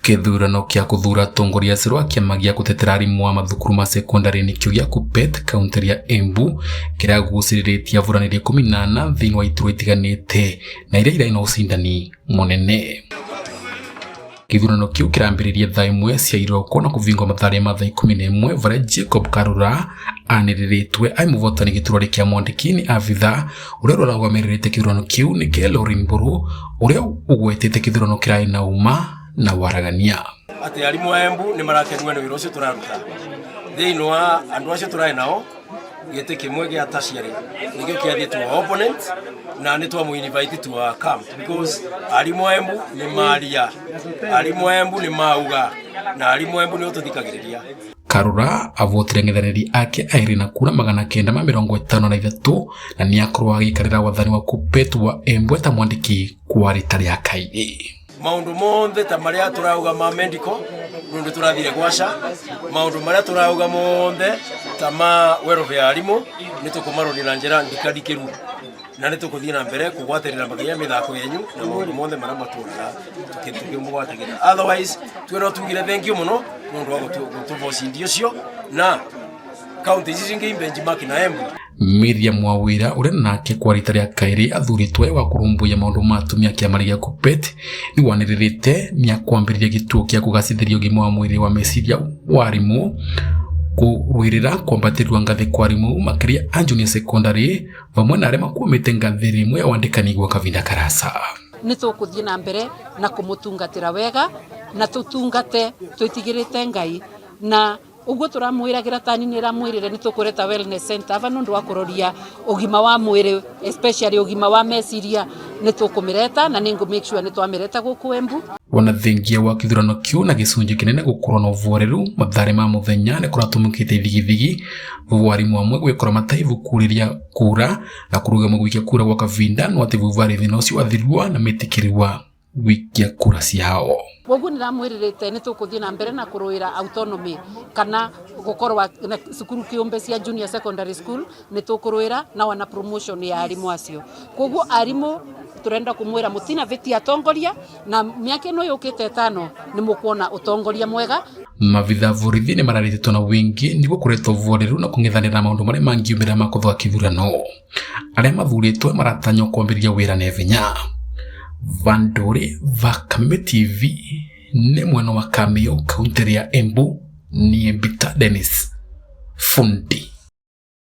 Kĩthurano kĩa kũthura atongoria acerũ a kĩama gĩa gũtetera arimũ a mathukuru ma sekondarĩ nĩkĩo gĩa KUPPET kaunti ya Embu kĩragucĩrĩrĩtie aburanĩri 14 thĩinĩ wa iturwa itiganĩte na iria irarĩ na ũcindani mũnene. Gĩthurano kĩu kĩrambĩrĩria thaa 1 cia iroko na kũbingwo mathaa ma thaa 11 varia Jacob Karura anĩrĩrĩtwe ai mũvotani gĩturwa kĩa mwandĩki nĩ abitha ũrĩa ũrarũgamĩrĩrĩte kĩthurano kĩu nĩ Kelori Mburu ũrĩa ũgwetete kĩthurano kĩrarĩ na uma na waragania. Atĩ arimũ a Embu nĩ marakenio nĩ wĩra ũcio tũraruta thĩinĩ wa andũ acio tũrarĩ nao gĩtĩ kĩmwe gĩa tertiary nĩkĩo kĩathiĩ to our opponent na nĩ twamũ invite to our camp because arimũ a Embu nĩ maria, arimũ a Embu nĩ mauga na arimũ a Embu nĩ ũtũthikagĩrĩria. Karura avotire ng'ethanĩri ake aĩrĩ na kura 953 na nĩakorwo agĩikarĩra wathani wa KUPPET wa Embu eta mwandĩki kwa rita rĩa kairĩ. Maundu monthe ta maria turauga ma medical nundu turathire gwaca, maundu maria turauga monthe ta ma welfare ya arimu ni tukumarori na njira ndikadikiru na ni tukuthie na mbere kugwatirira makinya mithako yenyu na maundu monthe maria maturaga tukimugwatagira. Otherwise twe no tugire thank you muno nundu wa gutuvocindi ucio na kaunti ici cingi benchmark na Embu. Miriam Wawira ũrĩa nake kwa rita rĩa kaĩrĩ athurĩtwo wa kũrũmbũiya maũndũ ma atumia kĩama gĩa KUPPET nĩwanĩrĩrĩte nĩakwambĩrĩria gĩtuo kĩa kũgacĩrithia ũgima wa mwĩrĩ wa meciria wa arimũ, kũrũĩrĩra kwambatĩrio ngathĩ kwa arimũ makĩria a junior secondary vamwe na arĩa makwamĩte ngathĩ rĩmwe ya wandĩkani gwa kavinda karasa. Nĩ tũkũthiĩ na mbere na kũmũtungatĩra wega na tũtungate twĩtigĩrĩte Ngai na uguo turamwiragira tani ni ramwirire ni tukureta wellness center ava nundu wa kuroria ugima wa mwiri especially ugima wa meciria ni tukumireta na ningu make sure ni twamireta guku Embu. Wona thengia wa kithurano kiu na gicunji kinene gukorwo na uvoreru mathare ma muthenya ni kuratumikite ithigithigi warimu amwe gwikora mataibu kuriria kura na kurugama gwikia kura gwa kavinda no ati vuvari thina ucio wathirua na metikiriwa gwikia kura ciao. Koguo nĩramwĩrĩrĩte nĩ tũkũthiĩ na mbere na kũrũĩra autonomy kana gũkorwo na cukuru kĩũmbe cia junior secondary school nĩ tũkũrũĩra na wana promotion ya arimũ acio. Koguo arimũ tũrenda kũmwĩra mũtina vĩtia atongoria na mĩaka ĩno yũkĩte 5 nĩ mũkuona ũtongoria mwega. Mavitha borithi nĩ mararĩtĩtwo na wĩingĩ nĩguo kũreta ũvoreru na kũng'ethanĩra na maũndũ marĩa mangiumĩra ma kũthũa kĩthurano. Arĩa mathurĩtwo maratanywo kwambĩrĩria wĩra naihenya. Vanduri va Kameme TV nĩ mwena wa Kamio kaunti ya Embu niĩ Mbita Dennis Fundi.